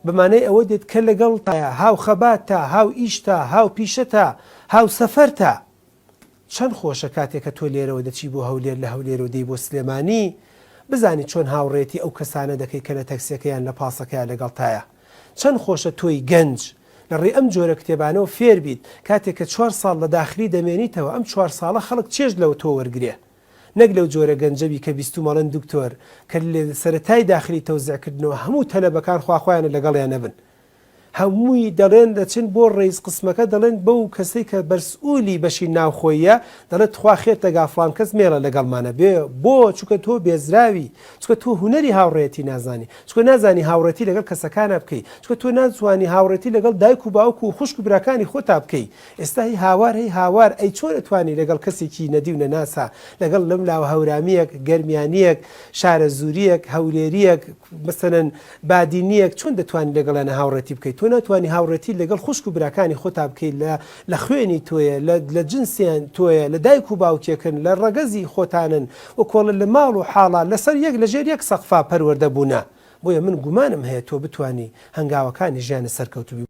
بە مانای ئەوە دێت کە لەگەڵتایە، هاوخەباتتە، هاوئیشتە، هاوپیشەتە، هاوسەفەرتە. چەند خۆشە کاتێ کە تۆ لێرەوە دەچی بۆ هەولێر لە هەولێرەوە دێی بۆ سلێمانی بزانی چۆن هاوڕێیەتی ئەو کەسانە دەکەی کە لە تەکسیەکە یان لە پاسەکەیا لەگەڵتایە. چەند خۆشە تۆی گەنج لە ڕێی ئەم جۆرە کتێبانەوە فێر بیت کاتێ کە چوار ساڵ لە داخلی دەمێنیتەوە ئەم چوار ساڵە خەڵک چێژ لە تۆ وەرگرێ نەک لەو جۆرە گەنجە بی کە بیستومە ئەڵێن دکتۆر کە لە سەرەتای داخلی تەوزیع کردنەوە هەموو تەلەبەکان خواخوایانە لەگەڵیا نەبن هەمووی دەڵێن دەچن بۆ ڕەیس قسمەکە دەڵێن بەو کەسەی کە بەرسئولی بەشی ناوخۆییە دەڵێت تخوا خێرتە گا فڵان کەس مێڵە لەگەڵمانە بێ بۆ چونکە تۆ بێزراوی چونکە تۆ هونەری هاوڕێیەتی نازانی چونکە نازانی هاوڕێتی لەگەڵ کەسەکانا بکەی چونکە تۆ ناتوانی هاوڕێتی لەگەڵ دایک و باوک و خوشک و براکانی خۆتا بکەی ئێستا هەی هاوار هەی هاوار ئەی چۆن ئەتوانی لەگەڵ کەسێکی نەدی و نەناسا لەگەڵ لەم لاوە هەورامیەک گەرمیانیەک شارەزووریەک هەولێریەک مەسەلەن بادینیەک چۆن دەتوانی لەگەڵیانا هاوڕێتی بکەی تۆ ناتوانی هاوڕێتی لەگەڵ خوشک و براکانی خۆتا بکەی لە لە خوێنی تۆیە لە لە جنسیان تۆیە لە دایک و باوکێکن لە ڕەگەزی خۆتانن و کۆڵە لە ماڵ و حاڵا لەسەر یەک لەژێر یەک سەقفا پەروەردە بوونە بۆیە من گومانم هەیە تۆ بتوانی هەنگاوەکانی ژیانت سەرکەوتوو بی.